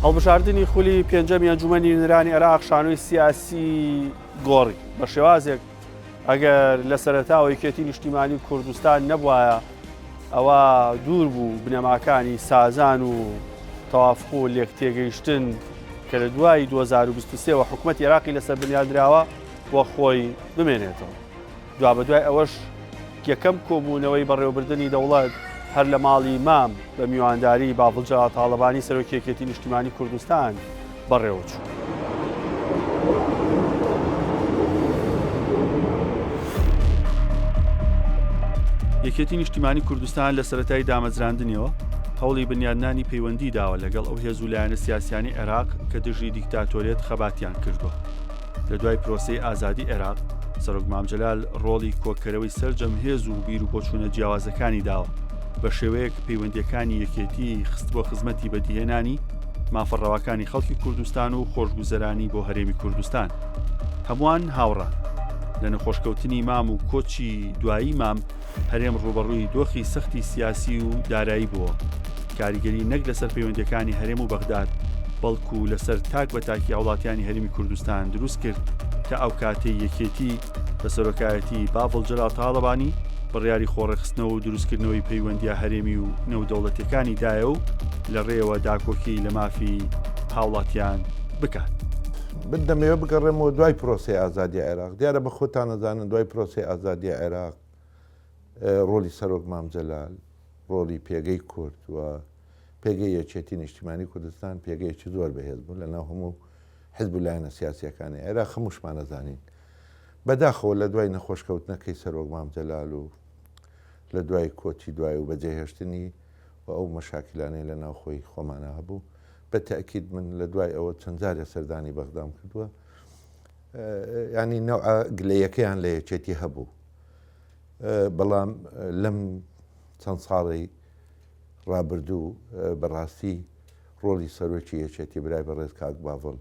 هەڵبژاردنی خولی پێنجەمی ئەنجومەنی نوێنەرانی عێراق شانۆی سیاسی گۆڕی بە شێوازێک ئەگەر لە سەرەتاوە یەکێتی نیشتیمانی کوردستان نەبوایە ئەوە دوور بوو بنەماکانی سازان و تەوافق و لێکتێگەیشتن کە لە دوای 2023 وە حکوومەت عێراقی لەسەر بنیادراوە وە خۆی بمێنێتەوە. دوابەدوای ئەوەش یەکەم کۆبوونەوەی بەڕێوەبردنی دەوڵەت هەر لە ماڵی مام بە میوانداری بافڵ جەلال تاڵەبانی سەرۆکی یەکێتی نیشتیمانی کوردستان بەڕێوەچوو. یەکێتی نیشتیمانی کوردستان لە سەرەتای دامەزراندنیەوە هەوڵی بنیادنانی پەیوەندی داوە لەگەڵ ئەو هێز و لایەنە سیاسیانی عێراق کە دژی دیکتاتۆریەت خەباتیان کردووە. لە دوای پرۆسەی ئازادی عێراق، سەرۆک مام جەلال ڕۆڵی کۆکەرەوەی سەرجەم هێز و بیر و بۆچوونە جیاوازەکانی داوە، بە شێوەیەک پەیوەندییەکانی یەکێتی خستبووە خزمەتی بەدیهێنانی مافە ڕەواکانی خەڵکی کوردستان و خۆشگوزەرانی بۆ هەرێمی کوردستان. هەمووان هاوڕان لە نەخۆشکەوتنی مام و کۆچی دوایی مام، هەرێم ڕووبەڕووی دۆخی سەختی سیاسی و دارایی بووە، کاریگەری نەک لەسەر پەیوەندییەکانی هەرێم و بەغداد، بەڵکو لەسەر تاک بە تاکی هاوڵاتیانی هەرێمی کوردستان دروست کرد تا ئەو کاتەی یەکێتی بە سەرۆکایەتی باڤڵ جەلال تاڵەبانی بڕیاری خۆڕێکخستنەوە و دروستکردنەوەی پەیوەندییە هەرێمی و نێودەوڵەتییەکانی دایە و لە ڕێیەوە داکۆکی لە مافی هاوڵاتیان بکات. من دەمەوێت بگەڕێمەوە دوای پرۆسەی ئازادی عێراق، دیارە بە خۆتان ئەزانن دوای پرۆسەی ئازادی عێراق ڕۆڵی سەرۆک مام جەلال، ڕۆڵی پێگەی کورد و پێگەی یەکێتی نیشتیمانی کوردستان پێگەیەکی زۆر بەهێز بوو لە ناو هەموو حزب و لایەنە سیاسیەکانی عێراق هەمووشمان ئەزانین. بەداخەوە لە دوای نەخۆشکەوتنەکەی سەرۆک مام جەلال و لە دوای کۆچی دوای و بەجێهێشتنی و ئەو مەشاکیلانەی لە ناوخۆی خۆمانا هەبوو بە تەئکید من لە دوای ئەوە چەند جارێ سەردانی بەغدام کردووە ینی نەوع گلەیەکەیان لە یەکێتی هەبوو بەڵام لەم چەند ساڵی ڕابردوو بەڕاستی ڕۆڵی سەرۆکی یەکێتی برای بەڕێز کاک باڤڵ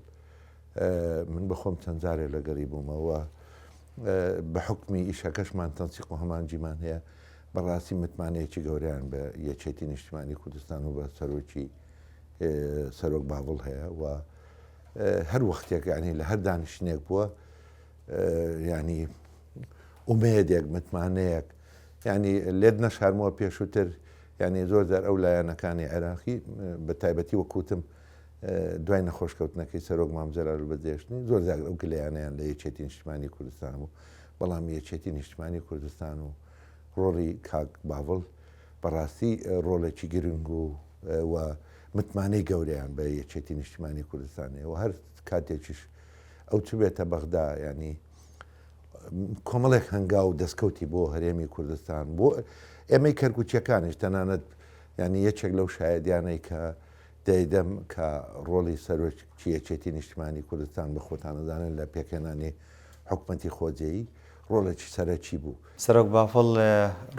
من بەخۆم چەند جارێ لەگەڵی بوومەوە بە حکمی ئیشەکەشمان تەنسیق و هەمانجیمان هەیە بەڕاستی متمانەیەکی گەورەیان بە یەکێتی نیشتیمانی کوردستان و بە سەرۆکی سەرۆک باڤڵ هەیە و هەر وەختێک ینی لە هەر دانیشتنێک بووە ینی ئومێدێک متمانەیەک ینی لێت نەشارمەوە پێشووتر ینی زۆر جار ئەو لایەنەکانی عێراقی بە تایبەتی وەکوتم دوای نەخۆشکەوتنەکەی سەرۆک مام جەلال و بەجێشتنی زۆر جار ئەو گلەیانیان لە یەکێتی نیشتمانی کوردستان بوو بەڵام یەکێتی نیشتمانی کوردستان و ڕۆڵی کاک باڤڵ بەڕاستی ڕۆڵێکی گرنگ و و متمانەی گەورەیان بە یەکێتی نیشتیمانی کوردستان هەیە و هەر کاتێکیش ئەو چبێتە بەغدا ینی کۆمەڵێک هەنگاو و دەستکەوتی بۆ هەرێمی کوردستان بۆ ئێمەی کەرکوچیەکانیش تەنانەت ینی یەکێک لەو شایەدیانەی کە دەیدەم کە ڕۆڵی سەرۆکی یەکێتی نیشتمانی کوردستان بە خۆتانەزانن لە پێکهێنانی حکومەتی خۆجێی ڕۆڵێکی سەرەکی بوو. سەرۆک بافڵ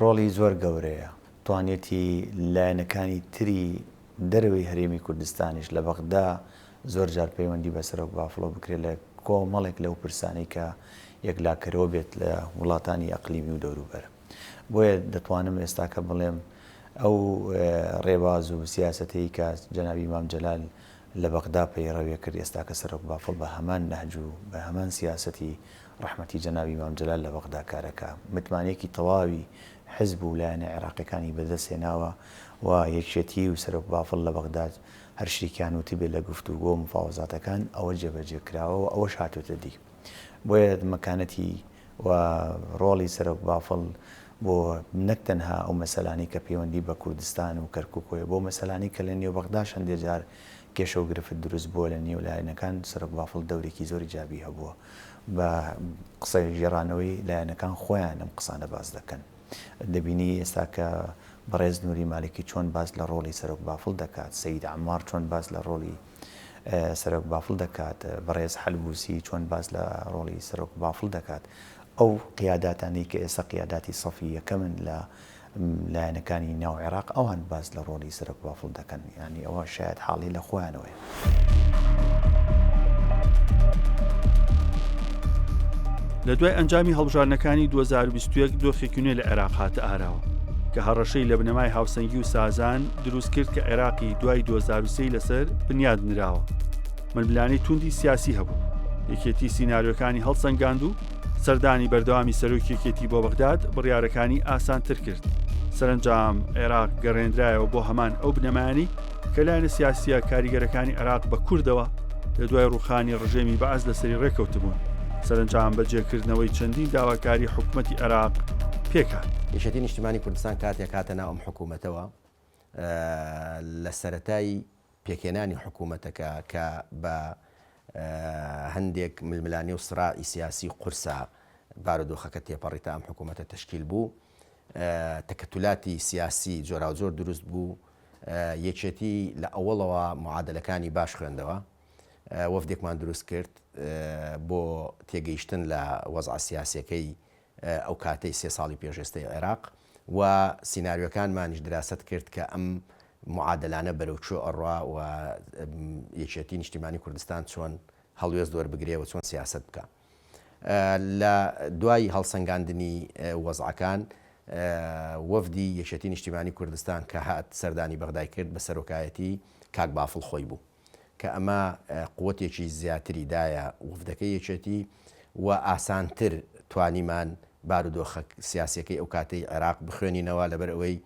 ڕۆڵی زۆر گەورەیە، توانیەتی لایەنەکانی تری دەرەوەی هەرێمی کوردستانیش لە بەغدا زۆر جار پەیوەندی بە سەرۆک بافڵەوە بکرێت لە کۆمەڵێک لەو پرسانەی کە یەکلاکەرەوە بێت لە وڵاتانی ئەقلیمی و دەوروبەر. بۆیە دەتوانم ئێستاکە بڵێم ئەو ڕێباز و سیاسەتەی کە جەنابی مام جەلال لە بەغدا پەیڕەوێ کرد ئێستاکە سەرۆک بافڵ بە هەمان نەهج و بە هەمان سیاسەتی ڕەحمەتی جەنابی مام جەلال لە بەغدا کارەکا متمانەیەکی تەواوی حزب و لایەنە عێراقیەکانی بەدەست هێناوە و یەکێتی و سەرۆک بافڵ لە بەغدا هەر شتێکیان وتبێ لە گفتوگۆ و مفاوەزاتەکان ئەوە جێبەجێ کراوە و ئەوەش هاتۆتە دی. بۆیە مەکانەتی و ڕۆڵی سەرۆک بافڵ بۆ نەک تەنها ئەو مەسەلانەی کە پەیوەندی بە کوردستان و کەرکوکەوەیە، بۆ مەسەلانەی کە لە نێو بەغداش هەندێ جار کێشە و گرفت دروست بووە لە نێو لایەنەکان، سەرۆک بافڵ دەورێکی زۆر ئیجابی هەبووە. بە قسە گێڕانەوەی لایەنەکان خۆیان ئەم قسانە باس دەکەن. دەبینی ئێستا کە بەڕێز نوری مالکی چۆن باس لە ڕۆڵی سەرۆک بافڵ دەکات، سەید عەمار چۆن باس لە ڕۆڵی سەرۆک بافڵ دەکات، بەڕێز حەلبوسی چۆن باس لە ڕۆڵی سەرۆک بافڵ دەکات، ئەو قیاداتانەی کە ئێستا قیاداتی سەفی یەکەمن لە لایەنەکانی ناو عێراق ئەوان باس لە ڕۆڵی سەرۆک بافڵ دەکەن، یانی ئەوە شایەت حاڵی لە خۆیانەوەیە. لە دوای ئەنجامی هەڵبژاردنەکانی 2021 دۆخێکی نوێ لە عێراق هاتە ئاراوە. کە هەڕەشەی لە بنەمای هاوسەنگی و سازان دروست کرد کە عێراقی دوای 2023 لەسەر بنیاد نراوە. ململانێی توندی سیاسی هەبوو. یەکێتی سیناریۆکانی هەڵسەنگاند و سەردانی بەردەوامی سەرۆکی یەکێتی بۆ بەغداد بڕیارەکانی ئاسانتر کرد. سەرەنجام عێراق گەڕێنرایەوە بۆ هەمان ئەو بنەمایانەی کە لایەنە سیاسییە کاریگەرەکانی عێراق بە کوردەوە لە دوای ڕووخانی ڕژێمی بەعس لەسەری ڕێکەوتبوون. سەرەنجام بەجێکردنەوەی چەندین داواکاری حکومەتی عێراق پێکهات. یەکێتی نیشتیمانی کوردستان کاتێک هاتە ناو ئەم حکوومەتەوە لە سەرەتای پێکهێنانی حکوومەتەکە کە بە هەندێک ململانێ و سراعی سیاسی قورسا بارودۆخەکە تێپەڕی تا ئەم حکوومەتە تەشکیل بوو، تەکەتولاتی سیاسی جۆراوجۆر دروست بوو، یەکێتی لە ئەوەڵەوە معادەلەکانی باش خوێندەوە، وەفدێکمان دروست کرد بۆ تێگەیشتن لە وەزعە سیاسیەکەی ئەو کاتەی سێ ساڵی پێش ئێستەی عێراق و سیناریۆکانمانیش دراسەت کرد کە ئەم معادەلانە بەرەو کوێ ئەڕوا و یەکێتی نیشتیمانی کوردستان چۆن هەڵوێست وەربگرێ و چۆن سیاسەت بکا. لە دوای هەڵسەنگاندنی وەزعەکان وەفدی یەکێتی نیشتیمانی کوردستان کە هات سەردانی بەغدای کرد بە سەرۆکایەتی کاک بافڵ خۆی بوو. کە ئەمە قوتێکی زیاتری دایە وەفدەکەی یەکێتی و ئاسانتر توانیمان بارودۆخە سیاسیەکەی ئەو کاتەی عێراق بخوێنینەوە لەبەر ئەوەی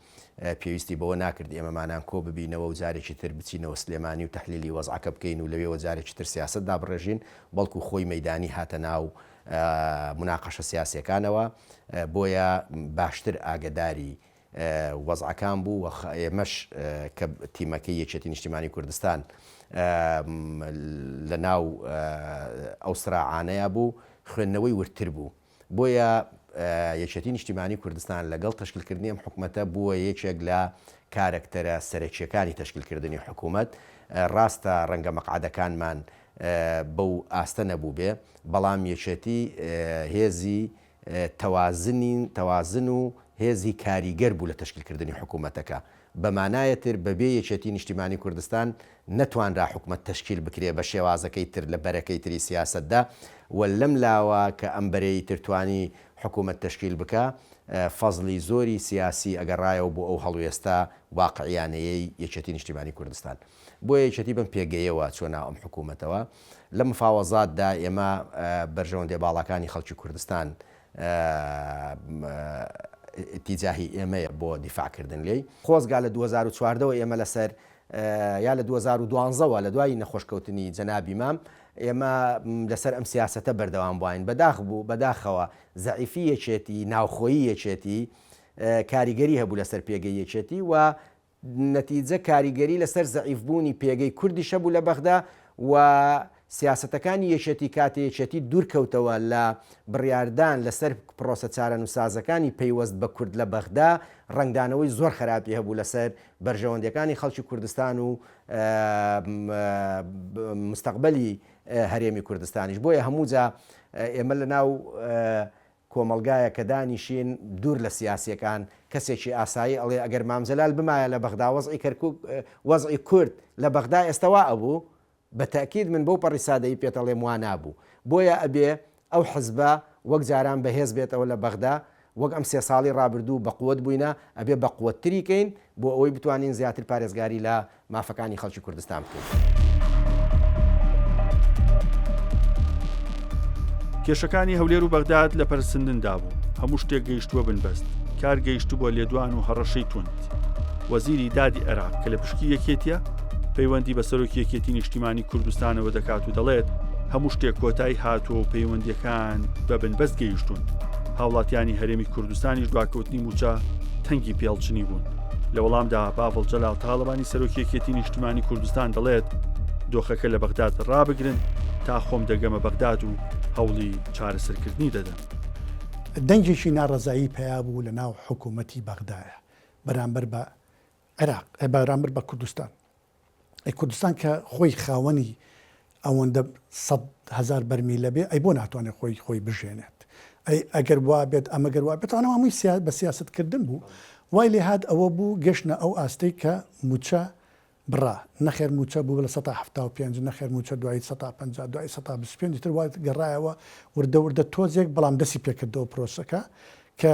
پێویستی بەوە ناکرد ئێمەمانان کۆ ببینەوە و جارێکی تر بچینەوە سلێمانی و تەحلیلی وەزعەکە بکەین و لەوێوە جارێکی تر سیاسەت دابڕێژین بەڵکو خۆی مەیدانی هاتە ناو موناقەشە سیاسیەکانەوە بۆیە باشتر ئاگەداری وەزعەکان بوو و ئێمەش کە تیمەکەی یەکێتی نیشتیمانی کوردستان لە ناو ئەو سراعانەیا بوو خوێندنەوەی وردتر بوو بۆیە یەکێتی نیشتیمانی کوردستان لەگەڵ تەشکیلکردنی ئەم حکومەتە بووە یەکێک لە کارەکتەرە سەرەکیەکانی تەشکیلکردنی حکومەت ڕاستە ڕەنگە مەقعەدەکانمان بەو ئاستە نەبووبێ بەڵام یەکێتی هێزی تەوازنی تەوازن و هێزی کاریگەر بوو لە تەشکیلکردنی حکوومەتەکە. بە مانایە تر بە بێ یەکێتی نیشتیمانی کوردستان نەتوانرا حکومەت تەشکیل بکرێ بە شێوازەکەی تر لە بەرەکەی تری سیاسەتدا و لەم لاوە کە ئەم بەرەی تر توانی حکوومەت تەشکیل بکا فەزڵی زۆری سیاسی ئەگەڕایەوە بۆ ئەو هەڵوێستە واقعیانەیەی یەکێتی نیشتیمانی کوردستان. بۆیە یەکێتی بەم پێگەیەوە چووە ناو ئەم حکوومەتەوە. لە مفاوەزاتدا ئێمە بەرژەوەندیە باڵاکانی خەڵکی کوردستان ئیتیجاهی ئێمەیە بۆ دیفاع کردن لێی. خۆزگا لە 2014 وە ئێمە لەسەر یا لە 2012 وە لە دوای نەخۆشکەوتنی جەنابی مام ئێمە لەسەر ئەم سیاسەتە بەردەوام بواین. بەداخ بوو بەداخەوە زەعیفی یەکێتی ناوخۆیی یەکێتی کاریگەری هەبوو لەسەر پێگەی یەکێتی و نەتیجە کاریگەری لەسەر زەعیف بوونی پێگەی کوردیش هەبوو لە بەغدا و سیاسەتەکانی یەکێتی کاتێ یەکێتی دوورکەوتەوە لە بڕیاردان لەسەر پرۆسە چارەنووسسازەکانی پەیوەست بە کورد لە بەغدا ڕەنگدانەوەی زۆر خەراپی هەبوو لەسەر بەرژەوەندیەکانی خەڵکی کوردستان و مستەقبەلی هەرێمی کوردستانیش بۆیە هەموو جا ئێمە لەناو کۆمەڵگایە کە دانیشین دوور لە سیاسیەکان کەسێکی ئاسایی ئەڵێ ئەگەر مام جەلال بمایە لە بەغدا وەزعی کەرکوک وەزعی کورد لە بەغدا ئێستا وا ئەبوو؟ بە تەئکید من بەو پەڕی سادەیی پێت ئەڵێم وا نابوو بۆیە ئەبێ ئەو حزبە وەک جاران بەهێز بێتەوە لە بەغدا وەک ئەم سێ ساڵی ڕابردوو بەقوەت بووینە ئەبێ بەقوەتتری کەین بۆ ئەوەی بتوانین زیاتر پارێزگاری لە مافەکانی خەڵکی کوردستان بکەین. کێشەکانی هەولێر و بەغداد لە پەرسندندا بوو، هەموو شتێک گەیشتووە بنبەست، کار گەیشتبووە لێدوان و هەڕەشەی توند. وەزیری دادی عێراق کە لە پشکی یەکێتیە، پەیوەندی بە سەرۆکی یەکێتی نیشتیمانی کوردستانەوە دەکات و دەڵێت، هەموو شتێک کۆتایی هاتووە و پەیوەندییەکان بە بنبەست گەیشتوون. هاوڵاتیانی هەرێمی کوردستانیش دواکەوتنی مووچە تەنگی پێڵچنی بوون. لە وەڵامدا باڤڵ جەلال تاڵەبانی سەرۆکی یەکێتی نیشتیمانی کوردستان دەڵێت، دۆخەکە لە بەغداد ڕابگرن تا خۆم دەگەمە بەغداد و هەوڵی چارەسەرکردنی دەدەم. دەنگێکی ناڕەزایی پەیا بوو لە ناو حکوومەتی بەغدایە بەرامبەر بە عێراق، بەرامبەر بە کوردستان. ئەی کوردستان کە خۆی خاوەنی ئەوەندە 100 هەزار بەرمیلە بێ ئەی بۆ ناتوانێت خۆی خۆی بژێنێت ئەی ئەگەر وا بێت ئەمە گەر وا بێت ئەوانە هەمووی سیا بە سیاسەت کردن بوو وای لێ هات ئەوە بوو گەشتنە ئەو ئاستەی کە مووچە بڕا نەخێر مووچە بوو لە سەتا 75 نەخێر مووچە دوایی سەتا 50 دوایی سەتا 25 تر وا گەڕایەوە وردە وردە تۆزێک بەڵام دەستی پێکردەوە پرۆسەکە کە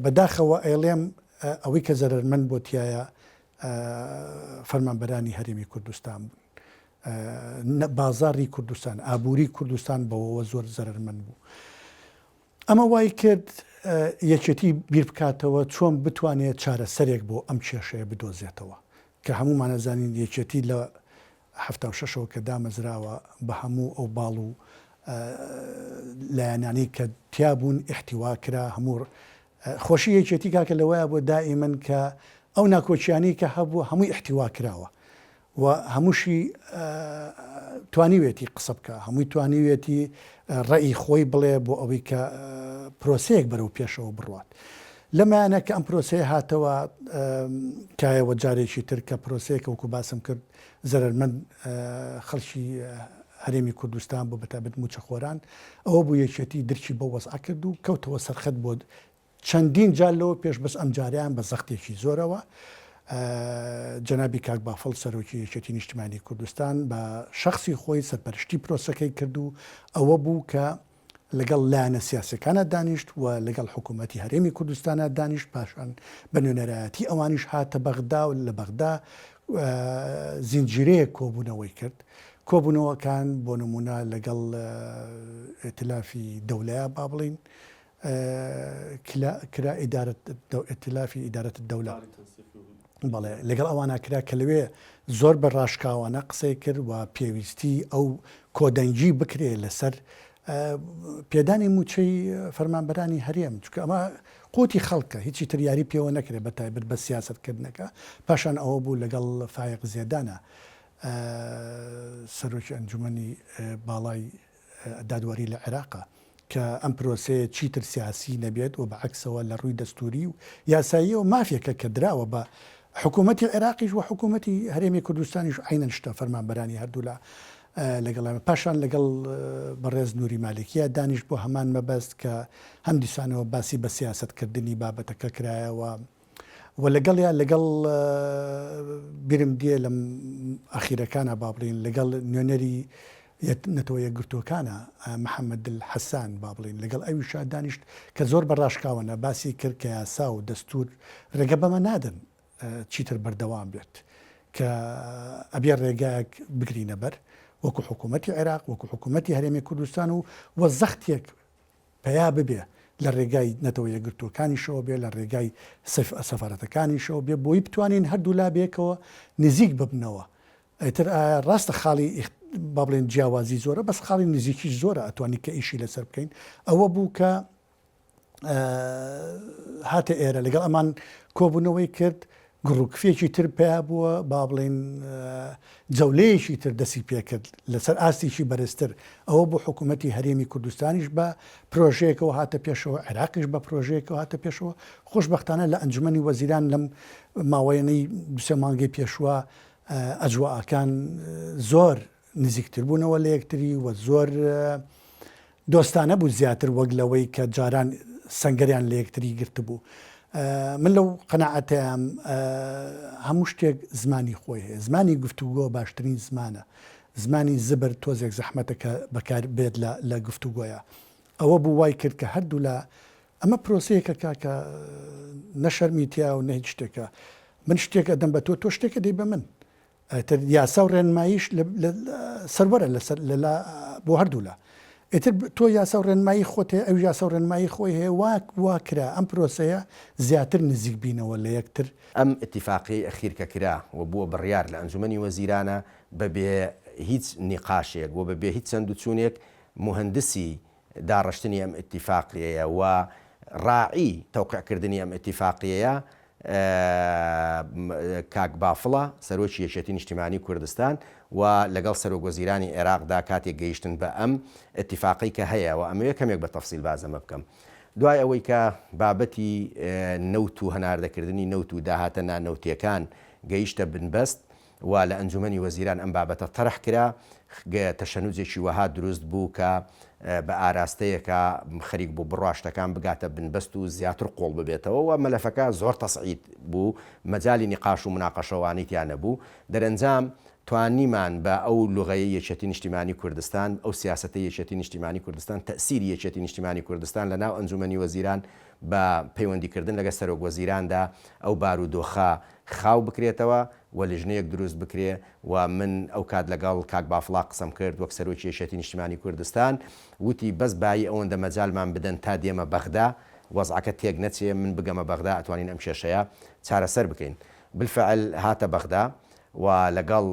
بەداخەوە ئەیڵێم. ئەوەی کە زەرەرمەند بۆ تایە فەرمانبەرانی هەرێمی کوردستان بوون. بازاڕی کوردستان، ئابووری کوردستان بەوەوە زۆر زەرەرمەند بوو. ئەمە وای کرد یەکێتی بیر بکاتەوە چۆن بتوانێت چارەسەرێک بۆ ئەم کێشەیە بدۆزێتەوە کە هەموومان ئەزانین یەکێتی لە 76ەوە کە دامەزراوە بە هەموو ئەو باڵ و لایەنانەی کە تیا بوون ئیحتیوا کرا هەموو خۆشی یەکێتی کاکە لەوەیە بۆ دائیمەن کە ئەو ناکۆکیانەی کە هەبوو هەمووی ئیحتیوا کراوە و هەمووشی توانیوێتی قسە بکا، هەمووی توانیوێتی ڕەئی خۆی بڵێ بۆ ئەوەی کە پرۆسەیەک بەرەو پێشەوە بڕوات. لەمایانە کە ئەم پرۆسەیە هاتەوە کایەوە جارێکی تر کە پرۆسەیەکە وەکو باسم کرد زەرەرمەند خەڵکی هەرێمی کوردستان بوو بەتایبەت مووچەخۆران، ئەوە بوو یەکێتی درکی بەو وەزعە کرد و کەوتەوە سەرخەت بۆ چەندین جار لەوە پێش بەس ئەمجارەیان بە زەختێکی زۆرەوە جەنابی کاک بافڵ سەرۆکی یەکێتی نیشتمانی کوردستان بە شەخسی خۆی سەرپەرشتی پرۆسەکەی کرد و ئەوە بوو کە لەگەڵ لایەنە سیاسەکانە دانیشت و لەگەڵ حکوومەتی هەرێمی کوردستانە دانیشت پاشان بە نوێنەرایەتی ئەوانیش هاتە بەغدا و لە بەغدا زنجیرەیەک کۆبوونەوەی کرد کۆبوونەوەکان بۆ نمونە لەگەڵ ئیتلافی دەولەیە با بڵین کرا ئیدارە ئیتلافی ئیدارەت الدولە بەڵێ لەگەڵ ئەوانە کرا کە لەوێ زۆر بە ڕاشکاوانە قسەی کرد و پێویستی ئەو کۆدەنگی بکرێ لەسەر پێدانی موچەی فەرمانبەرانی هەرێم چونکە ئەمە قوتی خەڵکە هیچی تر یاری پێوە نەکرێت بە تایبەت بە سیاسەتکردنەکە پاشان ئەوە بوو لەگەڵ فایق زێدانە سەرۆکی ئەنجومەنی باڵای دادوەری لە عێراقە کە ئەم پرۆسەیە چیتر سیاسی نەبێت و بە عەکسەوە لە ڕووی دەستووری و یاساییەوە مافێکە کە دراوە بە حکوومەتی عێراقیش و حکوومەتی هەرێمی کوردستانیش عەینەن شتە فەرمانبەرانی هەردوولا لەگەڵ پاشان لەگەڵ بەڕێز نوری مالکیە دانیشت بۆ هەمان مەبەست کە هەم دیسانەوە باسی بە سیاسەتکردنی بابەتەکە کرایەوە. و لەگەڵیا لەگەڵ بیرم دێ لەم ئەخیرەکانە با بڵێین لەگەڵ نوێنەری نەتەوە یەکگرتووەکانە محەممەد حەسان با بڵێین لەگەڵ ئەویشا دانیشت کە زۆر بە ڕاشکاوانە باسی کرد کە یاسا و دەستوور ڕێگە بەمە نادەن چیتر بەردەوام بێت کە ئەبێ ڕێگایەک بگرینە بەر وەکو حکوومەتی عێراق وەکو حکوومەتی هەرێمی کوردستان و وە زەختێک پەیا ببێ لە ڕێگای نەتەوە یەکگرتووەکانیشەوە بێ لە ڕێگای سەفارەتەکانیشەوە بێ بۆی بتوانین هەردوولا بێکەوە نزیک ببنەوە ئیتر ئایا ڕاستە خاڵی با بڵێن جیاوازی زۆرە بەس خاڵی نزیکیش زۆرە ئەتوانی کە ئیشی لەسەر بکەین ئەوە بوو کە هاتە ئێرە لەگەڵ ئەمان کۆبوونەوەی کرد گڕوکفێکی تر پیا بووە، با بڵێین جەولەیەکی تر دەستی پێکرد لەسەر ئاستێکی بەرزتر، ئەوە بوو حکوومەتی هەرێمی کوردستانیش بە پرۆژەیەکەوە هاتە پێشەوە، عێراقیش بە پرۆژەیەکەوە هاتە پێشەوە، خۆشبەختانە لە ئەنجومەنی وەزیران لەم ماوەیەنەی دوسێ مانگەی پێشووە ئەجوائەکان زۆر نزیکتر بوونەوە لە یەکتری و زۆر دۆستانە بوو زیاتر وەک لەوەی کە جاران سەنگەریان لە یەکتری گرتبوو. من لەو قەناعەتەیام هەموو شتێک زمانی خۆی هەیە. زمانی گفتوگۆ باشترین زمانە. زمانی زبر تۆزێک زەحمەتە کە بەکار بێت لە گفتوگۆیا. ئەوە بوو وای کرد کە هەردوولا ئەمە پرۆسەیەکە کاکە نە شەرمی تیا و نە هیچ شتێکە. من شتێک ئەدەم بە تۆ، تۆ شتێک ئەدەی بە من. ئیتر یاسا و ڕێنماییش سەروەرە لەسەر لەلا بۆ هەردوولا. ئیتر تۆ یاسا و ڕێنمایی خۆت هەیە، ئەویش یاسا و ڕێنمایی خۆی هەیە، وا وا کرا ئەم پرۆسەیە زیاتر نزیک بینەوە لە یەکتر. ئەم ئیتیفاقیەی ئەخیر کە کرا و بووە بڕیار لە ئەنجومەنی وەزیرانە بە بێ هیچ نیقاشێک و بە بێ هیچ چەند و چوونێک موهەندسی داڕشتنی ئەم ئیتیفاقیەیە و ڕاعی تەوقیع کردنی ئەم ئیتیفاقیەیە کاک بافڵە سەرۆکی یەکێتی نیشتیمانی کوردستان و لەگەڵ سەرۆک وەزیرانی عێراقدا کاتێک گەیشتن بە ئەم ئیتیفاقەی کە هەیە و ئەمەوێ کەمێک بە تەفسیل باس ئەمە بکەم دوای ئەوەی کە بابەتی نەوت و هەناردەکردنی نەوت و داهاتە نانەوتیەکان گەیشتە بنبەست و لە ئەنجومەنی وەزیران ئەم بابەتە تەرح کرا. تەشەنوجێکی وەها دروست بوو کە بە ئاراستەیەکا خەریک بوو بڕوا شتەکان بگاتە بنبەست و زیاتر قوڵ ببێتەوە و مەلەفەکە زۆر تەسعید بوو، مەجالی نیقاش و موناقەشە وانەی تیا نەبوو. دەرەنجام توانیمان بە ئەو لوغەیەی یەکێتی نیشتیمانی کوردستان، ئەو سیاسەتەی یەکێتی نیشتیمانی کوردستان، تەئسیری یەکێتی نیشتیمانی کوردستان لە ناو ئەنجومەنی وەزیران بە پەیوەندی کردن لەگەڵ سەرۆک وەزیراندا ئەو بارودۆخە خاو بکرێتەوە و لیژنەیەک دروست بکرێ و من ئەو کات لەگەڵ کاک بافڵا قسەم کرد وەک سەرۆکی یەکێتی نیشتیمانی کوردستان وتی بەس بایی ئەوەندە مەجالمان بدەن تا دێمە بەغدا وەزعەکە تێک نەچێ من بگەمە بەغدا ئەتوانین ئەم کێشەیە چارەسەر بکەین بالفعل هاتە بەغدا و لەگەڵ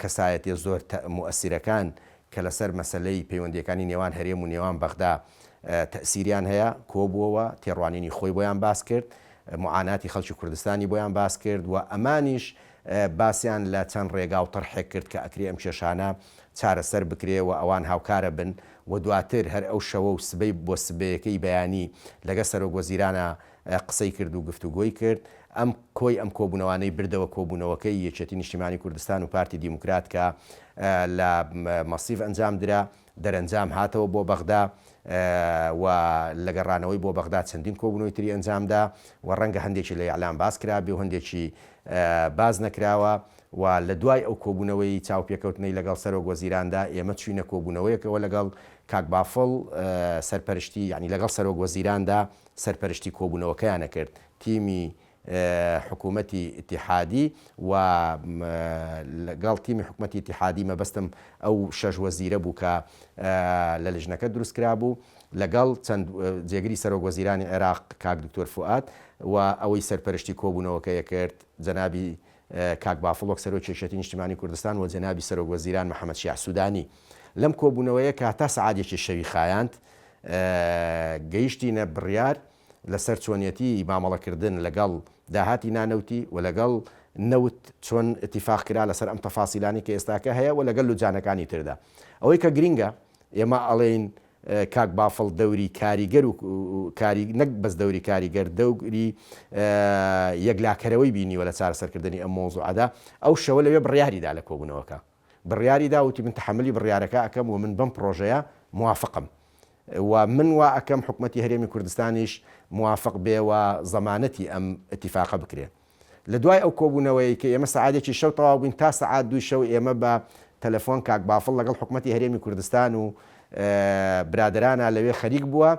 کەسایەتیە زۆر موئەسیرەکان کە لەسەر مەسەلەی پەیوەندیەکانی نێوان هەرێم و نێوان بەغدا تەئسیریان هەیە کۆبووەوە، تێڕوانینی خۆی بۆیان باس کرد، موعاناتی خەڵکی کوردستانی بۆیان باس کرد و ئەمانیش باسیان لە چەند ڕێگا و تەرحێک کرد کە ئەکرێ ئەم کێشانە چارەسەر بکرێ و ئەوان هاوکارە بن و دواتر هەر ئەو شەوە و سبەی بۆ سبەیەکەی بەیانی لەگەڵ سەرۆک وەزیرانا قسەی کرد و گفتوگۆی کرد. ئەم کۆی ئەم کۆبوونەوانەی بردەوە کۆبوونەوەکەی یەکێتی نیشتیمانی کوردستان و پارتی دیموکرات کە لە مەسیف ئەنجام درا، دەرەنجام هاتەوە بۆ بەغدا و لە گەڕانەوەی بۆ بەغدا چەندین کۆبوونەوەی تری ئەنجام دا و ڕەنگە هەندێکی لە ئیعلام باس کرابێ و هەندێکی باس نەکراوە و لە دوای ئەو کۆبوونەوەی چاوپێکەوتنەی لەگەڵ سەرۆک وەزیراندا ئێمە چووینە کۆبوونەوەیەکەوە لەگەڵ کاک بافڵ سەرپەرشتی یانی لەگەڵ سەرۆک وەزیراندا سەرپەرشتی کۆبوونەوەکەیان ئەکرد تیمی حکوومەتی ئیتیحادی و لەگەڵ تیمی حکوومەتی ئیتیحادی مەبەستم ئەو شەش وەزیرە بوو کە لە لجنەکە دروست کرابوو لەگەڵ چەند جێگری سەرۆک وەزیرانی عێراق کاک دکتۆر فوئاد و ئەوەی سەرپەرشتی کۆبوونەوەکەی کرد جەنابی کاک بافڵ وەک سەرۆکی یەکێتی نیشتیمانی کوردستان و جەنابی سەرۆک وەزیران محەمەد شیاع سودانی لەم کۆبوونەوەیە کە تا سەعات یەکی شەوی خایاند گەیشتینە بڕیار لەسەر چۆنیەتی مامەڵەکردن لەگەڵ داهاتی نانەوتی و لەگەڵ نەوت چۆن ئیتیفاق کرا لەسەر ئەم تەفاسیلانەی کە ئێستاکە هەیە و لەگەڵ لوجانەکانی تردا. ئەوەی کە گرینگە ئێمە ئەڵێین کاک بافڵ دەوری کاریگەر و کاری نەک بەس دەوری کاریگەر دەوری یەکلاکەرەوەی بینیوە لە چارەسەرکردنی ئەم مەوزوعەدا ئەو شەوە لەوێ بڕیاری دا لە کۆبوونەوەکە بڕیاری دا وتی من تەحەمولی بڕیارەکە ئەکەم و من بەم پڕۆژەیە موافقم و من وا ئەکەم حکومەتی هەرێمی کوردستانیش موافق بێ و زەمانەتی ئەم ئیتیفاقە بکرێ. لە دوای ئەو کۆبوونەوەیەی کە ئێمە سەعات یەکی شەو تەواو بووین تا سەعات دووی شەو ئێمە بە تەلەفۆن کاک بافڵ لەگەڵ حکومەتی هەرێمی کوردستان و برادەرانا لەوێ خەریک بووە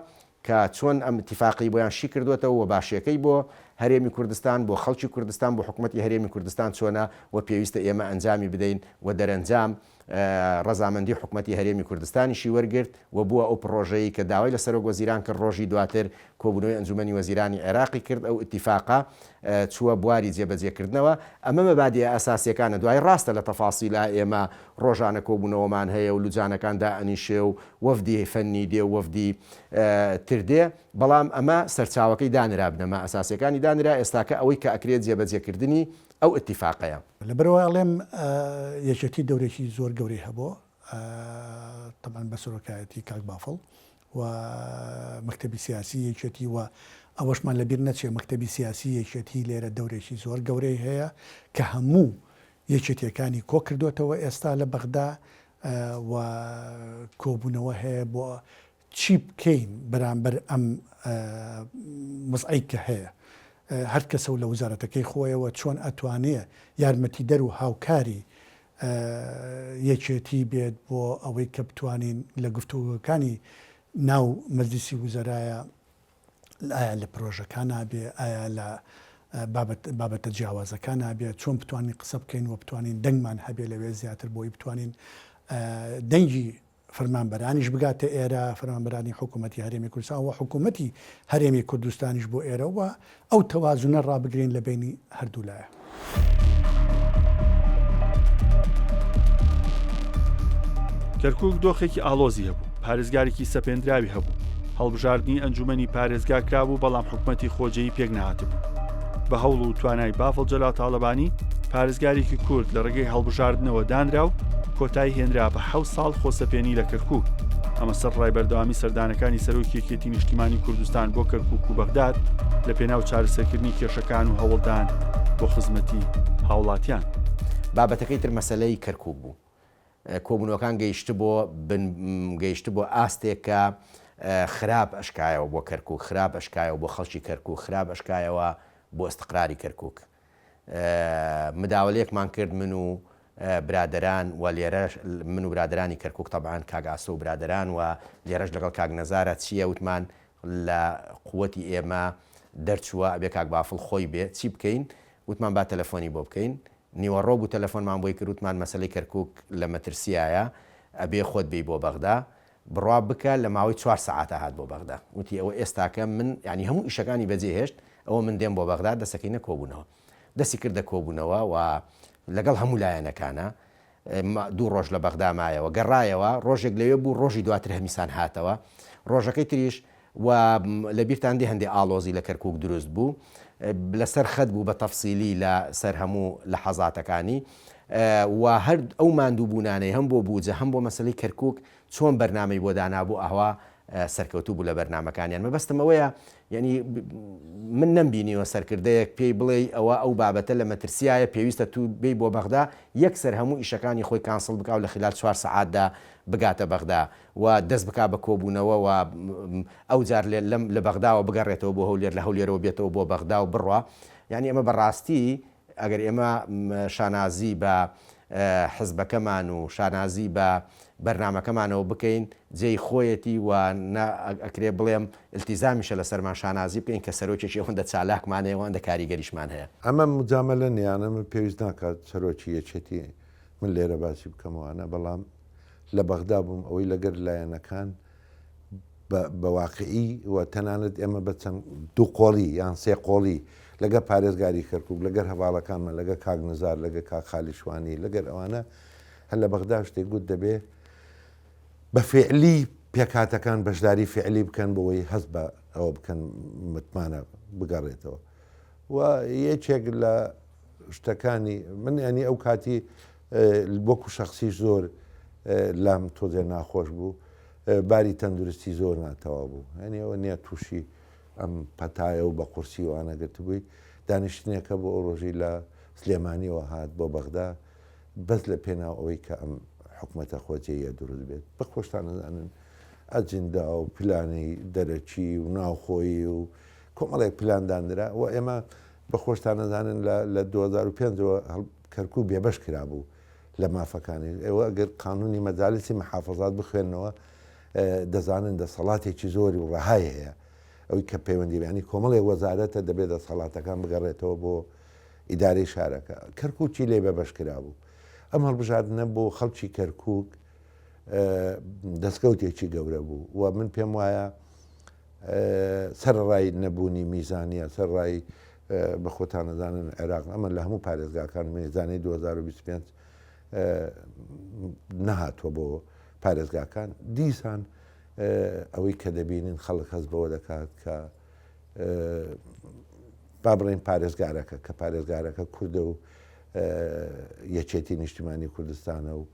کە چۆن ئەم ئیتیفاقەی بۆیان شی کردووەتەوە و باشیەکەی بۆ هەرێمی کوردستان، بۆ خەڵکی کوردستان، بۆ حکومەتی هەرێمی کوردستان چۆنە و پێویستە ئێمە ئەنجامی بدەین و دەرەنجام ڕەزامەندی حکومەتی هەرێمی کوردستانیشی وەرگرت و بووە ئەو پڕۆژەی کە داوای لە سەرۆک وەزیران کرد ڕۆژی دواتر کۆبوونەوەی ئەنجومەنی وەزیرانی عێراقی کرد ئەو ئیتیفاقە چووە بواری جێبەجێکردنەوە ئەمە مەبادیئە ئەساسیەکانە دوای ڕاستە لە تەفاسیلا ئێمە ڕۆژانە کۆبوونەوەمان هەیە و لوجانەکان دائەنیشێ و وەفدی فەنی دێ و وەفدی تر دێ بەڵام ئەمە سەرچاوەکەی دانرا بنەما ئەساسیەکانی دانرا ئێستاکە ئەوەی کە ئەکرێت جێبەجێکردنی ئەو ئیتیفاقەیە. لەبەرئەوە ئەڵێم یەکێتی دەورێکی زۆر گەورەی هەبوو تەبعەن بە سەرۆکایەتی کاک بافڵ و مەکتەبی سیاسی یەکێتی و ئەوەشمان لەبیر نەچێ مەکتەبی سیاسی یەکێتی لێرە دەورێکی زۆر گەورەی هەیە کە هەموو یەکێتیەکانی کۆ کردوێتەوە ئێستا لە بەغدا و کۆبوونەوە هەیە بۆ چی بکەین بەرامبەر ئەم وەزعەی کە هەیە؟ هەر کەسە و لە وزارەتەکەی خۆیەوە چۆن ئەتوانێ یارمەتیدەر و هاوکاری یەکێتی بێت بۆ ئەوەی کە بتوانین لە گفتوگۆکانی ناو مەجلیسی وزەرایە ئایا لە پرۆژەکانا بێ ئایا لە بابەتە جیاوازەکانا بێ چۆن بتوانین قسە بکەین و بتوانین دەنگمان هەبێ لەوێ زیاتر بۆی بتوانین دەنگی فەرمانبەرانیش بگاتە ئێرە، فەرمانبەرانی حکوومەتی هەرێمی کوردستان و حکوومەتی هەرێمی کوردستانیش بۆ ئێرە و ئەو تەوازنە ڕابگرین لە بەینی هەردوو لایە. کەرکووک دۆخێکی ئاڵۆزی هەبوو، پارێزگارێکی سەپێندراوی هەبوو، هەڵبژاردنی ئەنجوومەنی پارێزگا کرابوو، بەڵام حکومەتی خۆجێی پێکنەهاتبوو. بە هەوڵ و توانای بافڵ جەلال تاڵەبانی، پارێزگارێکی کورد لە ڕێگەی هەڵبژاردنەوە دانرا و کۆتایی هێنرا بە حەوت ساڵ خۆسەپێنی لە کەرکوک، ئەمە سەرەڕای بەردەوامی سەردانەکانی سەرۆکی یەکێتی نیشتیمانی کوردستان بۆ کەرکوک و بەغداد لە پێناو چارەسەرکردنی کێشەکان و هەوڵدان بۆ خزمەتی هاوڵاتیان. بابەتەکەی تر مەسەلەی کەرکوک بوو. کۆبوونەوەکان گەیشتبۆ بن گەیشتبۆ ئاستێک کە خراپ ئەشکایەوە بۆ کەرکوک، خراپ ئەشکایەوە بۆ خەڵکی کەرکوک، خراپ ئەشکایەوە بۆ ئیستقراری کەرکوک. مداوەلەیەکمان کرد من و برادەران و لێرەش من و برادەرانی کەرکوک تەبعەن کاک ئاسۆ و برادەران و لێرەش لەگەڵ کاک نەزارە چییە وتمان لە قوتی ئێمە دەرچووە ئەبێ کاک بافڵ خۆی بێ چی بکەین وتمان با تەلەفۆنی بۆ بکەین نیوەڕۆ بوو تەلەفۆنمان بۆی کرد وتمان مەسەلەی کەرکوک لە مەترسیایە ئەبێ خۆت بێی بۆ بەغدا بڕوا بکە لە ماوەی چوار سەعاتا هات بۆ بەغدا وتی ئەوە ئێستاکە من یانی هەموو ئیشەکانی بەجێ هێشت ئەوە من دێم بۆ بەغدا دەسەکەینە کۆبوونەوە دەستی کردە کۆبوونەوە و لەگەڵ هەموو لایەنەکانە دوو ڕۆژ لە بەغدا مایەوە گەڕایەوە ڕۆژێک لەوێ بوو ڕۆژی دواتر هەمیسان هاتەوە ڕۆژەکەی تریش و لە بیرتان دێ هەندێ ئاڵۆزی لە کەرکوک دروست بوو لەسەر خەت بوو بە تەفسیلی لە سەر هەموو لەحەزاتەکانی و هەر ئەو ماندووبوونانەی هەم بۆ بوجە هەم بۆ مەسەلەی کەرکوک چۆن بەرنامەی بۆ دانابوو ئەوا سەرکەوتوو بوو لە بەرنامەکانیان مەبەستم ئەوەیە یعنی من نەمبینیوە سەرکردەیەک پێی بڵێی ئەوە ئەو بابەتە لە مەترسیایە پێویستە تو بێی بۆ بەغدا یەکسەر هەموو ئیشەکانی خۆی cancel بکا و لە خلال چوار سەعاتدا بگاتە بەغدا و دەست بکا بە کۆبوونەوە و ئەوجار لەم لە بەغداوە بگەڕێتەوە بۆ هەولێر لە هەولێرەوە بێتەوە بۆ بەغدا و بڕوا یانی ئەمە بە ڕاستی ئەگەر ئێمە شانازی بە حزبەکەمان و شانازی بە بەرنامەکەمانەوە بکەین جێی خۆیەتی و نە ئەکرێ بڵێم التیزامیشە لەسەرمان شانازی بکەین کە سەرۆکێکی ئەوەندە چالاکمان هەیە و ئەوەندە کاریگەریشمان هەیە. ئەمە موجامەلە نیە یان ئەمە پێویست ناکات سەرۆکی یەکێتی من لێرە باسی بکەمەوانە بەڵام لە بەغدا بووم ئەوەی لەگەر لایەنەکان بە واقعی و تەنانەت ئێمە بە چەند دوو قۆڵی یان سێ قۆڵی لەگەر پارێزگاری کەرکک لەگەر هەواڵەکانمان لەگەر کاک نزار لەگەر کاک خالی شوانی لەگەر ئەوانە هەر لە بەغدا شتێک گوت دەبێ بە فعلی پێکهاتەکان بەشداری فعلی بکەن بۆی هەست بە ئەوە بکەن متمانە بگەڕێتەوە و یەکێک لە شتەکانی من ینی ئەو کاتی وەکو شەخسیش زۆر لام تۆزێ ناخۆش بوو باری تەندروستی زۆر ناتەوا بوو هەنی ئەوە نییە تووشی ئەم پەتایە و بە قورسی وانە گرتبووی دانیشتنێکە بۆ ئەو ڕۆژی لە سلێمانیەوە هات بۆ بەغدا بەس لە پێناو ئەوەی کە ئەم حکومەتە خۆجێیە دروست بێت بە خۆشتان نەزانن ئەجندا و پلانی دەرەکی و ناوخۆیی و کۆمەڵێک پلان دانرا و ئێمە بە خۆشتان نەزانن لە 2005 ەوە کەرکوک بێبەش کرابوو لە مافەکانی. ئێوە ئەگەر قانونی مەجالسی محافەزات بخوێننەوە دەزانن دەسەڵاتێکی زۆری و ڕەهای هەیە ئەوی کە پەیوەندی بیانی کۆمەڵێک وەزارەتە دەبێت دەسەڵاتەکان بگەڕێتەوە بۆ ئیدارەی شارەکە. کەرکوکی لێ بەبەش کرابوو. ئەم هەڵبژاردنە بۆ خەڵکی کەرکوک دەستکەوتێکی گەورە بوو و من پێم وایە سەرەڕای نەبوونی میزانیە، سەرەڕای بە خۆتان ئەزانن عێراق ئەمە لە هەموو پارێزگاکان میزانەی 2025 نەهاتووە بۆ پارێزگاکان دیسان ئەوەی کە دەبینین خەڵک هەست بەوە دەکات کە با بڵێین پارێزگارەکە کە پارێزگارەکە کوردە و یەکێتی نیشتیمانی کوردستانە و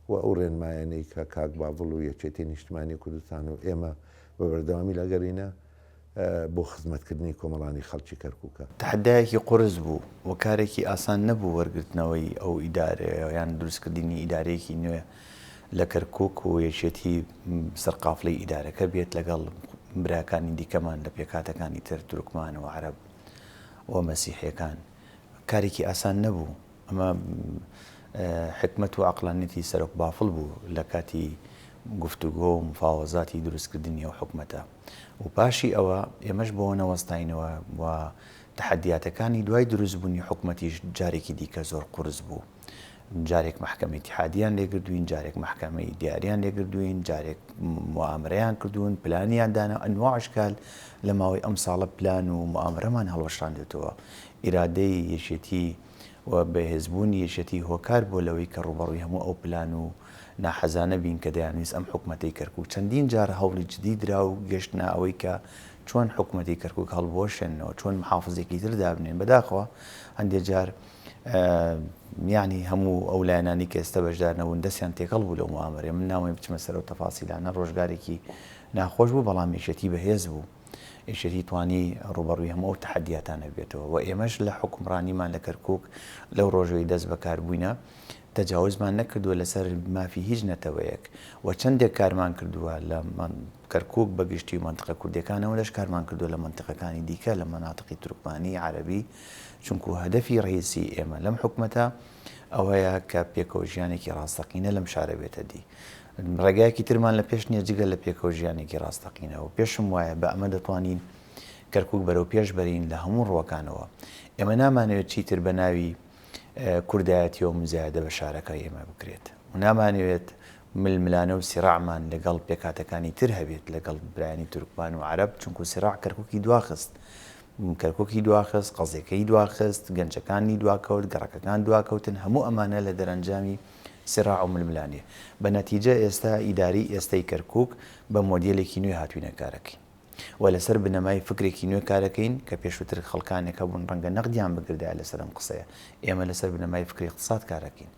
و ئەو ڕێنمایانەی کە کاک باڤڵ و یەکێتی نیشتمانی کوردستان و ئێمە بە بەردەوامی لەگەرینە بۆ خزمەتکردنی کۆمەڵانی خەڵکی کەرکوکە. تەحەدایەکی قورس بوو و کارێکی ئاسان نەبوو وەرگرتنەوەی ئەو ئیدارەیە یان دروستکردنی ئیدارەیەکی نوێ لە کەرکوک و یەکێتی سەرقافڵەی ئیدارەکە بێت لەگەڵ براکانی دیکەمان لە پێکهاتەکانی تر تورکمان و عەرەب و مەسیحیەکان کارێکی ئاسان نەبوو. ئەمە حیکمەت و عەقڵانیەتی سەرۆک بافڵ بوو لە کاتی گفتوگۆ و مفاوەزاتی دروستکردنی ئەو حکومەتە و پاشی ئەوە ئێمەش بەوە نەوەستاینەوە و تەحەدیاتەکانی دوای دروستبوونی حکومەتیش جارێکی دیکە زۆر قورس بوو. جارێک مەحکەمەی ئیتیحادیان لێگردوین، جارێک مەحکەمەی دیاریان لێگردوین، جارێک موئامەرەیان کردوون، پلانیان دانا، ئەنواع ئەشکال لە ماوەی ئەم ساڵە پلان و موئامەرەمان هەڵوەشاندێتەوە. ئیرادەی یەکێتی و بەهێزبوونی یەکێتی هۆکار بووە لەوەی کە ڕووبەڕووی هەموو ئەو پلان و ناحەزانە بین کە دەیانویست ئەم حکومەتەی کەرکوک چەندین جار هەوڵی جدی درا و گەشتنە ئەوەی کە چۆن حکومەتی کەرکوک هەڵبوەشێننەوە چۆن محافزێکی تر دابنێن بەداخەوە هەندێک جار یانی هەموو ئەو لایەنانی کە ئێستا بەشدار نەبوون دەستیان تێکەڵ بوو لەو موئامەرەیە من نامەوێت بچمە سەر ئەو تەفاسیلانە ڕۆژگارێکی ناخۆش بوو بەڵام یەکێتی بەهێز بوو یەکێتی توانی ڕووبەڕووی هەموو ئەو تەحەدیاتانە بێتەوە و ئێمەش لە حوکمڕانیمان لە کەرکووک لەو ڕۆژەی دەست بەکار بووینە. تەجاوزمان نەکردووە لەسەر مافی هیچ نەتەوەیەک و چەندێک کارمان کردووە لە کەرکوک بە گشتی و مەنتقە کوردیەکان ئەوەندەش کارمان کردووە لە مەنتقەکانی دیکە لە مەناتقی تورکمانی، عەرەبی، چونکو هەدەفی ڕەئیسی ئێمە لەم حکومەتە ئەوەیە کە پێکەوە ژیانێکی ڕاستەقینە لەم شارە بێتە دی. ڕێگایەکی ترمان لە پێش نییە جگە لە پێکەوە ژیانێکی ڕاستەقینە و پێشم وایە بە ئەمە دەتوانین کەرکوک بەرەو پێش بەرین لە هەموو ڕووەکانەوە. ئێمە نامانەوێت چیتر بە ناوی کوردایەتیەوە موزایەدە بە شارەکەی ئێمە بکرێت و نامانەوێت ململانێ و سیڕاعمان لەگەڵ پێکهاتەکانی تر هەبێت لەگەڵ برایانی تورکمان و عەرەب چونکو سیڕاع کەرکوکی دواخست کەرکوکی دواخست قەزیەکەی دواخست گەنجەکانی دواکەوت گەڕەکەکان دواکەوتن هەموو ئەمانە لە دەرەنجامی سیڕاع و ململانێ بە نەتیجە ئێستا ئیدارەی ئێستەی کەرکوک بە مۆدێلێکی نوێ هاتوینە کارەکەین. و لەسەر بنەمای فکرێکی نوێ کارەکەین کە پێشووتر خەڵکانێک هەبوون ڕەنگە نەقدیان بگردایە لەسەر ئەم قسەیە. ئێمە لەسەر بنەمای فکری اقتصاد کارەکەین.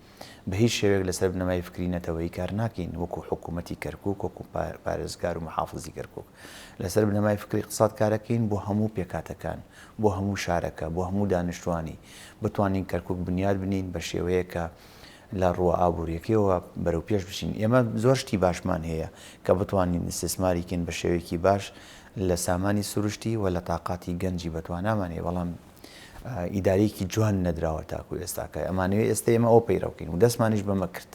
بە هیچ شێوەیەک لەسەر بنەمای فکری نەتەوەیی کار ناکەین وەکو حکوومەتی کەرکووک، وەکو پارێزگار و محافزی کەرکووک. لەسەر بنەمای فکری اقتصاد کارەکەین بۆ هەموو پێکهاتەکان، بۆ هەموو شارەکە، بۆ هەموو دانیشتووانی. بتوانین کەرکووک بنیات بنێین بە شێوەیەک کە لە ڕووە ئابوورییەکەیەوە بەرەو پێش بچین. ئێمە زۆر شتی باشمان هەیە کە بتوانین ئیستیسماری کەین بە شێوەیەکی باش لە سامانی سروشتی و لە تاقاتی گەنجی بەتوانامان هەیە، بەڵام ئیدارەیەکی جوان نەدراوە تاکو ئێستاکە. ئەمانەوێ ئێستا ئێمە ئەوە پەیڕەو کەین و دەستمانیش بەمە کرد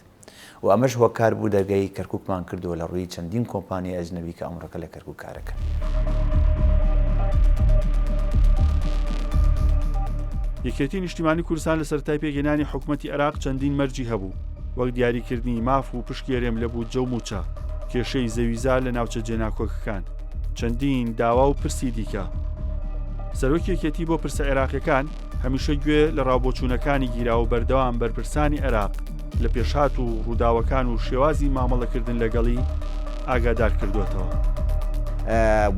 و ئەمەش هۆکار بوو دەرگای کەرکووکمان کردەوە لە ڕووی چەندین کۆمپانیای ئەجنەبی کە ئەمڕۆکە لە کەرکووک کارەکەن. یەکێتی نیشتیمانی کوردستان لە سەرەتای پێکهێنانی حکومەتی عێراق چەندین مەرجی هەبوو، وەک دیاریکردنی ماف و پشکی هەرێم لە بودجە و مووچە، کێشەی زەویزار لە ناوچە جێناکۆکەکان، چەندین داوا و پرسی دیکە. سەرۆکی یەکێتی بۆ پرسە عێراقیەکان هەمیشە گوێ لە ڕاوبۆچوونەکانی گیرا و بەردەوام بەرپرسانی عێراق لە پێشهات و ڕووداوەکان و شێوازی مامەڵەکردن لەگەڵی ئاگادار کردووەتەوە.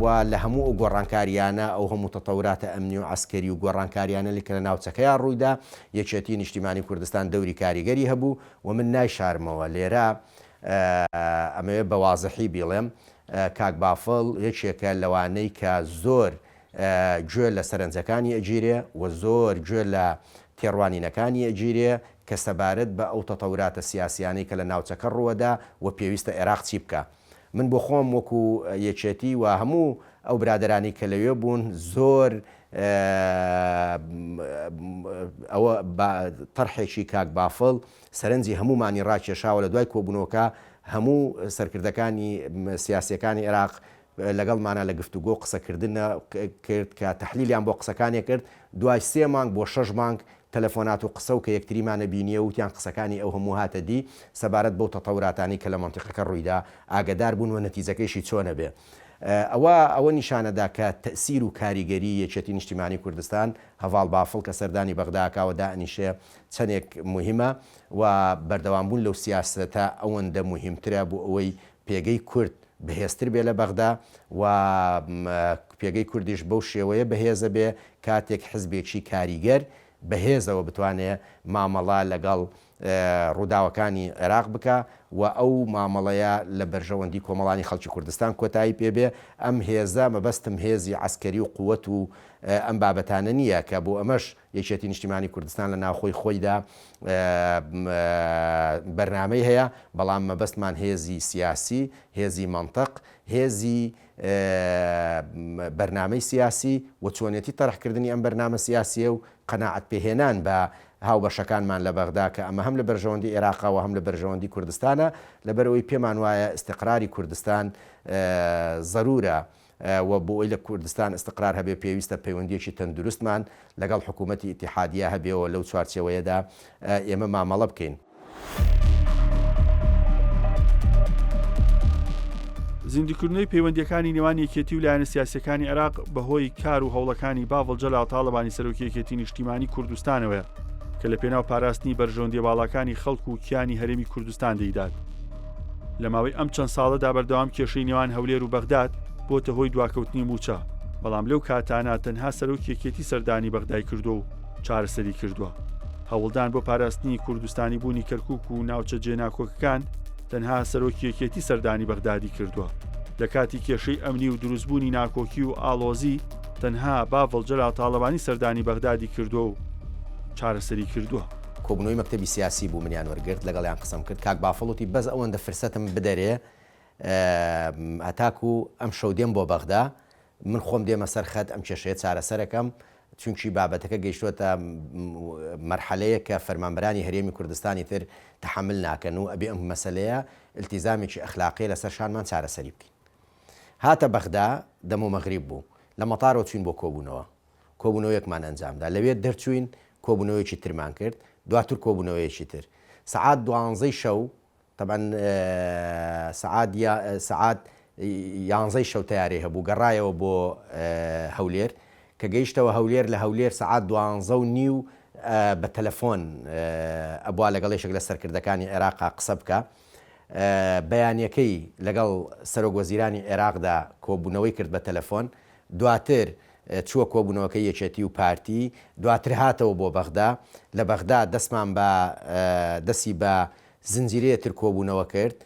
و لە هەموو ئەو گۆڕانکارییانە، ئەو هەموو تەتەوراتە ئەمنی و عەسکەری و گۆڕانکارییانە کە لە ناوچەکەیا ڕوویدا، یەکێتیی نیشتیمانی کوردستان دەوری کاریگەری هەبوو و من نایشارمەوە لێرە ئەمەوێ بە وازحی بیڵێم کاک بافڵ یەکێکە لەوانەی کە زۆر گوێ لە سەرنجەکانی ئەگیرێ و زۆر گوێ لە تێڕوانینەکانی ئەگیرێ کە سەبارەت بە ئەو تەتەوراتە سیاسیانەی کە لە ناوچەکە ڕووەدا و پێویستە ئێراق چی بکا. من بۆ خۆم وەکو یەکێتی و هەموو ئەو برادەرانەی کە لەوێ بوون زۆر ئەوە بە تەرحێکی کاک بافڵ سەرنجی هەموومانی ڕاکێشاوە لە دوای کۆبوونەوەکە هەموو سەرکردەکانی سیاسیەکانی ئێراق لەگەڵمانا لە گفتوگۆ و قسەکردن کرد کە تەحلیلیان بۆ قسەکانی کرد، دوای سێ مانگ بۆ شەش مانگ تەلەفۆنات و قسە و کە یەکتریمانە بینیە وتیان قسەکانی ئەو هەموو هاتە دی سەبارەت بەو تەتەوراتانەی کە لە مەنتیقەکە ڕوویدا ئاگەدار بوون و نەتیجەکەیشی چۆنە بێ ئەوە ئەوە نیشانەدا کە تەئسیر و کاریگەری یەکێتی نیشتیمانی کوردستان هەڤاڵ بافڵ کە سەردانی بەغدا ئەکا و دائەنیشێ چەنێک موهیمە و بەردەوام بوون لەو سیاسەتە ئەوەندە موهیمترە بۆ ئەوەی پێگەی کورد بەهێزتر بێ لە بەغدا و پێگەی کوردیش بەو شێوەیە بەهێزە بێ کاتێک حزبێکی کاریگەر بەهێزەوە بتوانێ مامەڵە لەگەڵ ڕووداوەکانی عێراق بکا و ئەو مامەڵەیە لە بەرژەوەندی کۆمەڵانی خەڵکی کوردستان کۆتایی پێ بێ ئەم هێزە مەبەستم هێزی عەسکەری و قوت و ئەم بابەتانە نییە کە بۆ ئەمەش یەکێتی نیشتیمانی کوردستان لە ناوخۆی خۆیدا بەرنامەی هەیە، بەڵام مەبەستمان هێزی سیاسی، هێزی مەنتق، هێزی بەرنامەی سیاسی و چۆنێتی تەرحکردنی ئەم بەرنامە سیاسییە و قەناعەت پێهێنان بە هاوبەشەکانمان لە بەغدا کە ئەمە هەم لە بەرژەوەندی عێراقە و هەم لە بەرژەوەندی کوردستانە، لەبەرئەوەی پێمان وایە ئیستقراری کوردستان زەرورە. و بۆ ئەوەی لە کوردستان ئیستقرار هەبێ پێویستە پەیوەندییەکی تەندروستمان لەگەڵ حکوومەتی ئیتیحادییە هەبێ و لەو چوارچێوەیەدا ئێمە مامەڵە بکەین. زیندووکردنەوەی پەیوەندییەکانی نێوان یەکێتی و لایەنە سیاسییەکانی عێراق بەهۆی کار و هەوڵەکانی باڤڵ جەلال تاڵەبانی سەرۆکی یەکێتی نیشتیمانی کوردستانەوەیە کە لە پێناو پاراستنی بەرژەوەندییە باڵاکانی خەڵک و کیانی هەرێمی کوردستان دەیدات. لە ماوەی ئەم چەند ساڵەدا بەردەوام کێشەی نێوان هەولێر و بەغداد بۆتە هۆی دواکەوتنی مووچە، بەڵام لەو کاتانە تەنها سەرۆکی یەکێتی سەردانی بەغدای کردووە و چارەسەری کردووە. هەوڵدان بۆ پاراستنی کوردستانی بوونی کەرکوک و ناوچە جێناکۆکەکان تەنها سەرۆکی یەکێتی سەردانی بەغدادی کردووە. لە کاتی کێشەی ئەمنی و دروستبوونی ناکۆکی و ئاڵۆزی تەنها باڤڵ جەلال تاڵەبانی سەردانی بەغدادی کردووە و چارەسەری کردووە. کۆبوونەوەی مەکتەبی سیاسی بوو منیان وەرگرت لەگەڵیان قسەم کرد کاک بافڵ وتی بەس ئەوەندە فرسەتم بدەرێ هەتاکو ئەمشەو دێم بۆ بەغدا من خۆم دێمە سەر خەت ئەم کێشەیە چارەسەرەکەم چونکی بابەتەکە گەیشتووەتە مەرحەلەیەک کە فەرمانبەرانی هەرێمی کوردستانی تر تەحەمل ناکەن و ئەبێ ئەم مەسەلەیە ئیلتیزامێکی ئەخلاقیە لەسەر شانمان چارەسەری بکەین. هاتە بەغدا دەمۆ مەغریب بوو لە مەتارەوە چوین بۆ کۆبوونەوە کۆبوونەوەیەکمان ئەنجامدا لەوێ دەرچووین کۆبوونەوەیەکی ترمان کرد دواتر کۆبوونەوەیەکی تر سەعات دوانزەی شەو تەبعەن سەعات سەعات یانزەی شەو تەیارەی هەبوو گەڕایەوە بۆ هەولێر کە گەیشتەوە هەولێر لە هەولێر سەعات دوانزە و نیو بە تەلەفۆن ئەبوا لەگەڵ یەکێک لە سەرکردەکانی عێراقا قسە بکە بەیانەکەی لەگەڵ سەرۆک وەزیرانی عێراقدا کۆبوونەوەی کرد بە تەلەفۆن دواتر چووە کۆبوونەوەکەی یەکێتی و پارتی دواتر هاتەوە بۆ بەغدا لە بەغدا دەستمان بە دەستی بە زنجیرەیە تر کۆبوونەوە کرد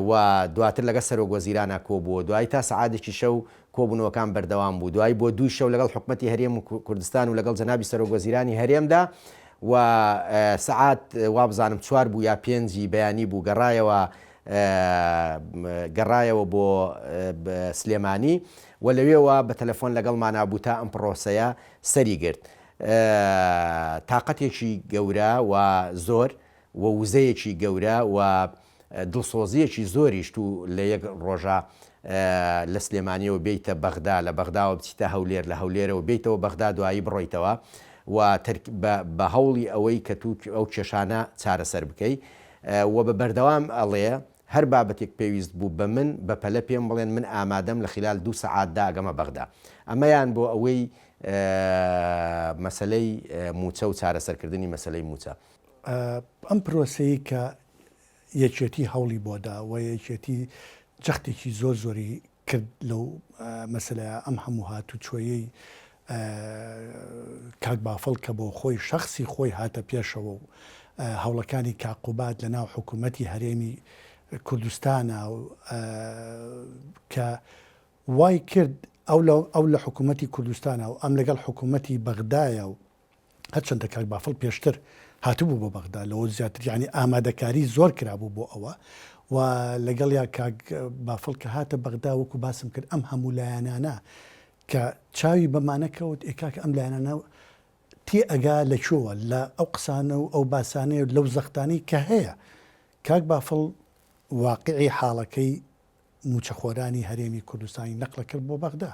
و دواتر لەگەڵ سەرۆک وەزیرانا کۆبووە دوایی تا سەعاتێکی شەو کۆبوونەوەکان بەردەوام بوو دوایی بۆ دووی شەو لەگەڵ حکومەتی هەرێم و کوردستان و لەگەڵ جەنابی سەرۆک وەزیرانی هەرێمدا و سەعات وابزانم چوار بوو یا پێنجی بەیانی بوو گەڕایەوە گەڕایەوە بۆ سلێمانی و لەوێوە بە تەلەفۆن لەگەڵمانا بوو تا ئەم پڕۆسەیە سەری گرت تاقەتێکی گەورە و زۆر و وزەیەکی گەورە و دڵسۆزییەکی زۆریش تو لە یەک ڕۆژا لە سلێمانیەوە بێیتە بەغدا لە بەغداوە بچیتە هەولێر لە هەولێرەوە بێیتەوە بەغدا دوایی بڕۆیتەوە و بە هەوڵی ئەوەی کە تو ئەو کێشانە چارەسەر بکەی و بە بەردەوام ئەڵێ هەر بابەتێک پێویست بوو بە من بە پەلە پێم بڵێن من ئامادەم لە خیلال دوو سەعاتدا ئەگەمە بەغدا ئەمەیان بۆ ئەوەی مەسەلەی مووچە و چارەسەرکردنی مەسەلەی مووچە. ئەم پرۆسەیەی کە یەکێتی هەوڵی بۆ دا و یەکێتی جەختێکی زۆر زۆری کرد لەو مەسەلەیە، ئەم هەموو هاتوچۆیەی کاک بافڵ کە بۆ خۆی شەخسی خۆی هاتە پێشەوە و هەوڵەکانی کاک قوباد لە ناو حکوومەتی هەرێمی کوردستانە کە وای کرد ئەو ئەو لە حکوومەتی کوردستانە و ئەم لەگەڵ حکوومەتی بەغدایە و هەرچەندە کاک بافڵ پێشتر هاتبوو بۆ بەغدا لەوە زیاتر یانی ئامادەکاری زۆر کرابوو بۆ ئەوە و لەگەڵیا کاک بافڵ کە هاتە بەغدا وەکو باسم کرد ئەم هەموو لایەنانە کە چاوی بەمانە کەوت ئێ کاکە ئەم لایەنانە تێ ئەگا لە کوێوە لە ئەو قسانە و ئەو باسانەیە لەو زەختانەی کە هەیە کاک بافڵ واقعی حاڵەکەی موچەخۆرانی هەرێمی کوردستانی نەقلە کرد بۆ بەغدا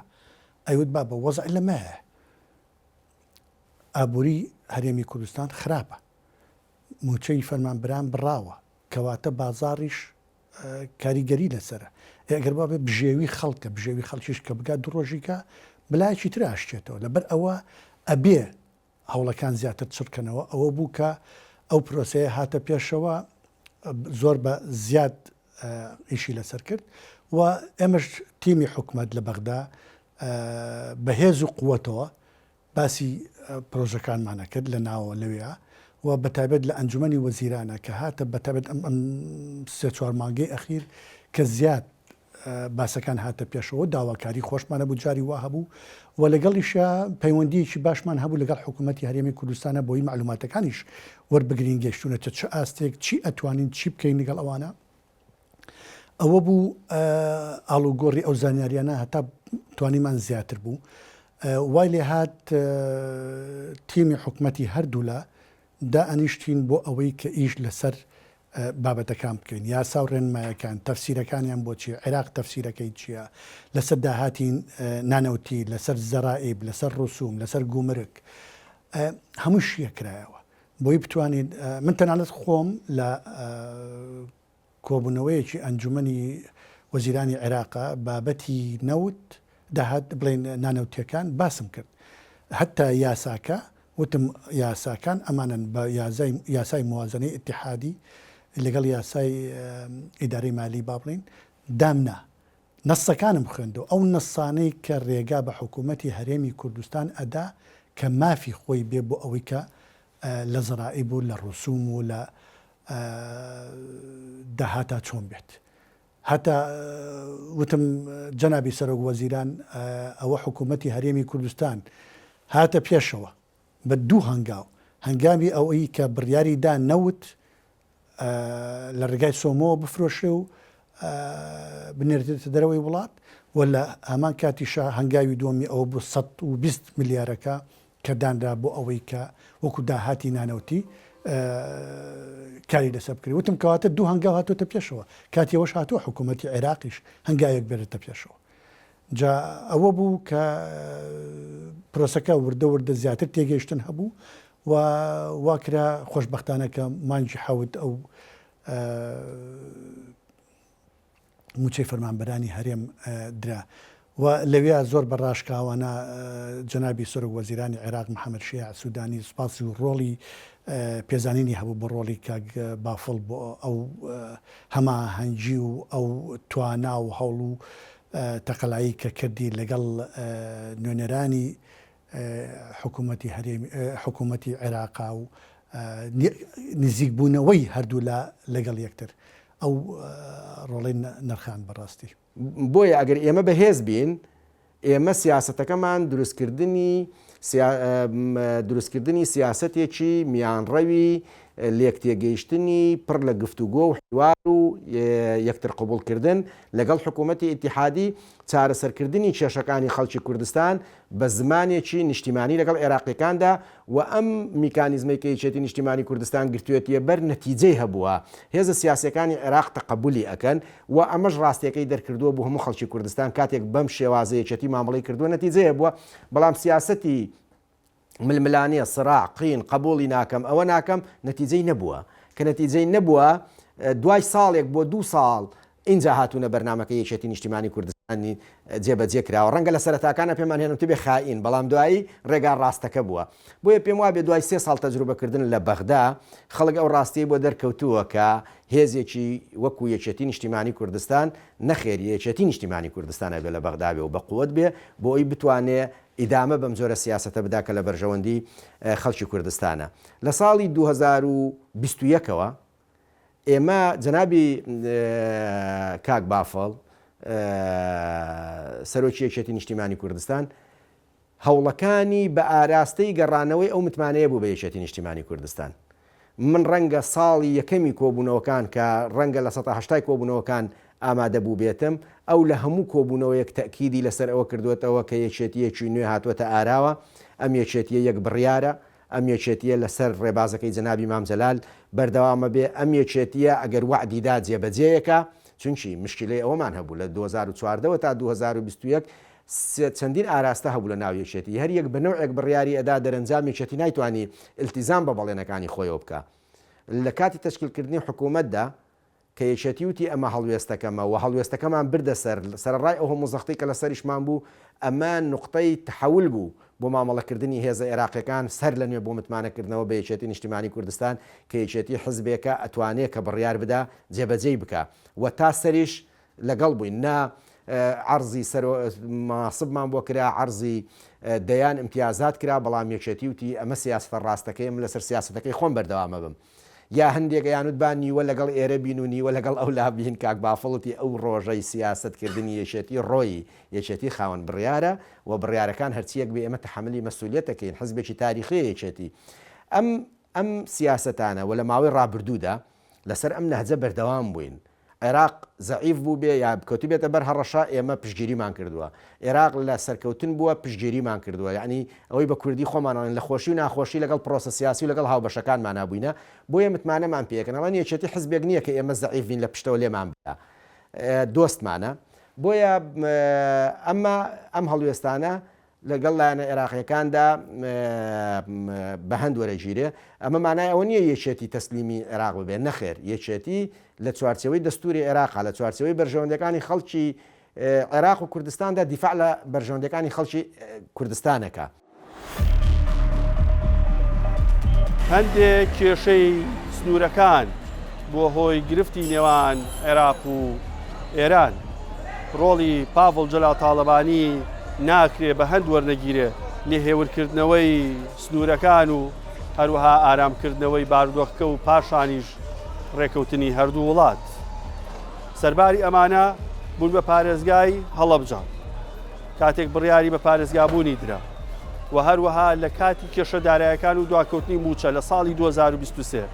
ئەیوت بابە وەزع لەمایە ئابووری هەرێمی کوردستان خراپە، مووچەی فەرمانبران بڕاوە، کەواتە بازاڕیش کاریگەری لەسەرە. ئێ ئەگەر وا بێ بژێوی خەڵکە، بژێوی خەڵکیش کە بگات دوو ڕۆژیکە بەلایەکی ترا ئەشکێتەوە. لەبەر ئەوە ئەبێ هەوڵەکان زیاتر چڕکەنەوە. ئەوە بوو کە ئەو پرۆسەیە هاتە پێشەوە، زۆر بە زیاد ئیشی لەسەر کرد و ئێمەش تیمی حکومەت لە بەغدا بە هێز و قوەتەوە باسی پرۆژەکانمان ئەکرد لە ناوەوە لەوێیا و بەتایبەت لە ئەنجومەنی وەزیرانە کە هاتە بەتایبەت ئەم ئەم سێ چوار مانگەی ئەخیر کە زیاد باسەکان هاتە پێشەوە داواکاری خۆشمان هەبوو جاری وا هەبوو و لەگەڵیشا پەیوەندیەکی باشمان هەبوو لەگەڵ حکوومەتی هەرێمی کوردستانە بۆی معلوماتەکانیش وەربگرین گەشتونەتە چ ئاستێک چی ئەتوانین چی بکەین لەگەڵ ئەوانە ئەوە بوو ئاڵوگۆڕی ئەو زانیاریانە هەتا توانیمان زیاتر بوو وای لێهات تیمی حکومەتی هەردوولا دائەنیشتین بۆ ئەوەی کە ئیش لەسەر بابەتەکان بکەین یاسا و ڕێنمایەکان تەفسیرەکانیان بۆ چیە عێراق تەفسیرەکەی چییە لەسەر داهاتی نانەوتی لەسەر زەرائیب لەسەر ڕسوم لەسەر گومرک هەموو شیەکرایەوە بۆی بتوانین من تەنانەت خۆم لە کۆبوونەوەیەکی ئەنجومەنی وەزیرانی عێراقا بابەتی نەوت، داهات بڵێین نانەوتیەکان باسم کرد هەتا یاساکە وتم یاساکان ئەمانەن بە یازای یاسای موازنەی ئیتیحادی لەگەڵ یاسای ئیدارەی مالی با بڵێین دامنا نەسەکانم خوێندەوە ئەو نەسانەی کە رێگا بە حکوومەتی هەرێمی کوردستان ئەدا کە مافی خۆی بێ بۆ ئەوەی کە لە زەرائیب و لە ڕسوم و لە داهاتا چۆن بێت. هەتا وتم جەنابی سەرۆک وەزیران ئەوە حکوومەتی هەرێمی کوردستان هاتە پێشەوە بە دوو هەنگاو. هەنگاوی ئەوەی کە بڕیاری دا نەوت لە ڕێگای سۆمۆوە بفرۆشێ و بنێردرێتە دەرەوەی وڵات و لە هەمان کاتیشا هەنگاوی دووەمی ئەوە بوو 120 ملیارەکە کە دانرا بۆ ئەوەی کە وەکو داهاتی نانەوتی کاری لەسەر بکرێت. وتم کەواتە دوو هەنگاو هاتۆتە پێشەوە، کاتی ئەوەش هاتووە حکوومەتی عێراقیش هەنگاوێک بێنێتە پێشەوە. جا ئەوە بوو کە پرۆسەکە وردە وردە زیاتر تێگەیشتن هەبوو و وا کرا خۆشبەختانە کە مانگی حەوت ئەو مووچەی فەرمانبەرانی هەرێم درا و لەویا زۆر بە ڕاشکاوانە جەنابی سەرۆک وەزیرانی عێراق محەمەد شیاع سودانی سوپاسی و ڕۆڵی پێزانینی هەبوو بۆ ڕۆڵی کاک بافڵ بۆ ئەو هەماهەنگی و ئەو توانا و هەوڵ و تەقەلایی کە کردی لەگەڵ نوێنەرانی حکوومەتی هەرێمی حکوومەتی عێراقا و نزیکبوونەوەی هەردوولا لەگەڵ یەکتر ئەو ڕۆڵەی نرخاند بەڕاستی. بۆیە ئەگەر ئێمە بەهێز بین، ئێمە سیاسەتەکەمان دروستکردنی دروستکردنی سیاسەتێکی میانڕەوی لێکتێگەیشتنی پڕ لە گفتوگۆ و حیوار و یەکتر قبوڵکردن لەگەڵ حکوومەتی ئیتیحادی، چارەسەرکردنی کێشەکانی خەڵکی کوردستان بە زمانێکی نیشتیمانی لەگەڵ عێراقیەکاندا و ئەم میکانیزمەی کە یەکێتی نیشتیمانی کوردستان گرتوێتیە بەر نەتیجەی هەبووە هێزە سیاسیەکانی عێراق تەقەبولی ئەکەن و ئەمەش ڕاستیەکەی دەرکردووە بۆ هەموو خەڵکی کوردستان کاتێک بەم شێوازە یەکێتی مامەڵەی کردووە نەتیجەی هەبووە بەڵام سیاسەتی ململانێ، صراع، قین، قبوڵی ناکەم، ئەوە ناکەم، نەتیجەی نەبووە. کە نەتیجەی نەبووە، دوای ساڵێک بۆ دوو ساڵ ئینجا هاتوونە بەرنامەکەی یەکێتی نیشتیمانی کوردستانی جێبەجێ کراوە. ڕەنگە لە سەرەتاکانا پێمان هێنوتبێ خائین، بەڵام دوایی ڕێگا ڕاستەکە بووە. بۆیە پێم وابێ دوای سێ ساڵ تەجروبەکردن لە بەغدا، خەڵک ئەو ڕاستیەی بۆ دەرکەوتووە کە هێزێکی وەکوو یەکێتی نیشتیمانی کوردستان، نەخێر یەکێتی نیشتیمانی کوردستان ئەبێ لە بەغدا بێ و بەقوەت بێ بۆ ئەوی بتوانێ ئیدامە بەم جۆرە سیاسەتە بدا کە لە بەرژەوەندی خەڵکی کوردستانە. لە ساڵی 2021 ەوە ئێمە جەنابی کاک بافڵ سەرۆکی یەکێتی نیشتیمانی کوردستان هەوڵەکانی بە ئاراستەی گەڕانەوەی ئەو متمانەیە بوو بە یەکێتی نیشتیمانی کوردستان. من ڕەنگە ساڵی یەکەمی کۆبوونەوەکان کە ڕەنگە لە سەتا هەشتای کۆبوونەوەکان ئامادە بووبێتم، ئەو لە هەموو کۆبوونەوەیەک تەئکیدی لەسەر ئەوە کردووەتەوە کە یەکێتییەکی نوێ هاتووەتە ئاراوە، ئەم یەکێتییە یەک بڕیارە، ئەم یەکێتییە لەسەر ڕێبازەکەی جەنابی مام جەلال بەردەوامەبێ، ئەم یەکێتییە ئەگەر وەعدی دا جێبەجێیەکا، چونکی مشکیلەی ئەوەمان هەبوو لە 2014 وە تا 2021 چەندین ئاراستە هەبوو لە ناو یەکێتی، هەر یەک بە نەوعێک بڕیاری ئەدا، دەرەنجام یەکێتی نایتوانی ئیلتیزام بە بەڵێنەکانی خۆیەوە بکا. لە کاتی تەشکیلکردنی حکوومەتدا کە یەکێتی وتی ئەمە هەڵوێستەکەمە و هەڵوێستەکەمان بردە سەر، سەرەڕای ئەو هەموو زەختەی کە لەسەریشمان بوو، ئەمە نوقتەی تەحەول بوو بۆ مامەڵەکردنی هێزە ئێراقیەکان سەر لە نوێ بۆ متمانەکردنەوە بە یەکێتی نیشتیمانی کوردستان کە یەکێتی حزبێکە ئەتوانێ کە بڕیار بدا جێبەجێی بکا و تا سەریش لەگەڵ بووین نە عەرزی سەرۆ مەناسبمان بۆ کرا عەرزی دەیان ئیمتیازات کرا بەڵام یەکێتی وتی ئەمە سیاسەتە ڕاستەکەیە من لەسەر سیاسەتەکەی خۆم بەردەوام ئەبم یا هەندێک ئەیانوت با نیوە لەگەڵ ئێرە بین و نیوە لەگەڵ ئەولا بین کاک بافڵ وتی ئەو ڕۆژەی سیاسەت کردنی یەکێتی ڕۆیی یەکێتی خاوەن بڕیارە و بڕیارەکان هەرچیەک بێ ئێمە تەحەملی مەسولیەت ئەکەین حزبێکی تاریخیە یەکێتی ئەم ئەم سیاسەتانە و لە ماوەی ڕابردوودا لەسەر ئەم نەهجە بەردەوام بووین عێراق زەعیف بووبێ یا کەوتبێتە بەر هەڕەشە ئێمە پشتگیریمان کردووە. عێراق لە سەرکەوتن بووە پشتگیریمان کردووە. یەعنی ئەوەی بە کوردی خۆمان ئەڵێن لە خۆشی و ناخۆشی لەگەڵ پرۆسە سیاسی و لەگەڵ هاوبەشەکانمانا بووینە. بۆیە متمانەمان پێ ئەکەن. ئەڵێن یەکێتی حزبێک نییە کە ئێمە زەعیف بین لە پشتەوە لێمان بدا. دۆستمانە. بۆیە ئەمە ئەم هەڵوێستانە لەگەڵ لایەنە عێراقییەکاندا بە هەند وەرەگیرێ، ئەمە مانای ئەوە نییە یەکێتی تەسلیمی عێراق ببێ، نەخێر یەکێتی لە چوارچێوەی دەستووری عێراقا، لە چوارچێوەی بەرژەوەندییەکانی خەڵکی عێراق و کوردستاندا دیفاع لە بەرژەوەندییەکانی خەڵکی کوردستان ئەکا. هەندێک کێشەی سنوورەکان بووە هۆی گرفتی نێوان عێراق و ئێران. ڕۆڵی پاڤڵ جەلال تاڵەبانی ناکرێ بە هەند وەرنەگیرێ لە هێورکردنەوەی سنوورەکان و هەروەها ئارامکردنەوەی بارودۆخەکە و پاشانیش ڕێکەوتنی هەردوو وڵات. سەرباری ئەمانە بوون بە پارێزگای هەڵەبجە کاتێک بڕیاری بە پارێزگابوونی درا. و هەروەها لە کاتی کێشە دارایەکان و دواکەوتنی مووچە لە ساڵی 2023،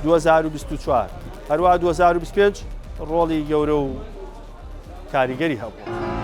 2024 هەروەها 2025 ڕۆڵی گەورە و کاریگەری هەبووە.